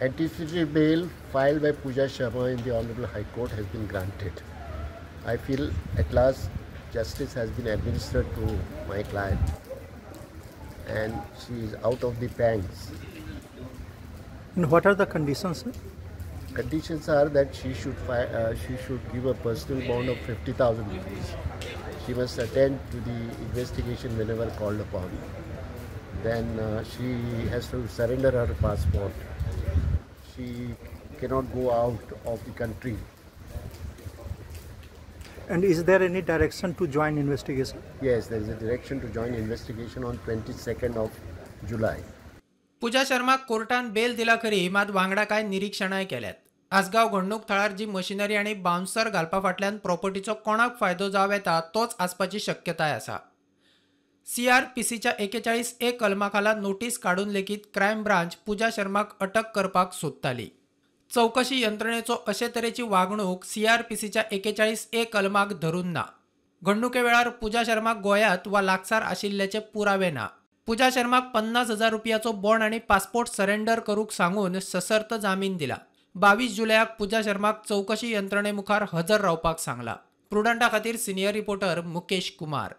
Anticipatory bail filed by Pooja Sharma in the Honorable High Court has been granted. I feel at last justice has been administered to my client and she is out of the pangs. And what are the conditions, sir? Conditions are that she should give a personal bond of 50,000 rupees. She must attend to the investigation whenever called upon. Then she has to surrender her passport. She cannot go out of the country. And is there any direction to join investigation? Yes, there is a direction to join investigation on 22nd of July. Pooja शर्माक कोर्टान बेल दिला खरी, मात वांगडा कांय निरीक्षणाय केल्यात. आसगांव घडणूक थळार जी machinery आनी बाउन्सर घालपा फाटल्यान प्रॉपर्टीचो कोणाक फायदो जावं येता तोच आसपाची शक्यताय आसा. सीआरपीसीच्या 41A कलमा खाला नोटीस काडून लेगीत क्रायम ब्रांच पूजा शर्माक अटक करपाक सोदताली. चवकशी यंत्रणेचो अशे तरेची वागणूक सीआरपीसीच्या 41A कलमाक धरून ना. घडणुके वेळार पूजा शर्माक गोंयांत वा लागसार आशिल्ल्याचे पुरावे ना. पूजा शर्माक 50,000 रुपयाचो बॉन्ड आनी पासपोर्ट सरेंडर करूंक सांगून सशर्त जामीन दिला. 22 जुलयाक पूजा शर्माक चवकशी यंत्रणे मुखार हजर रावपाक सांगला. प्रुडंटा खातीर सिनियर रिपोर्टर मुकेश कुमार.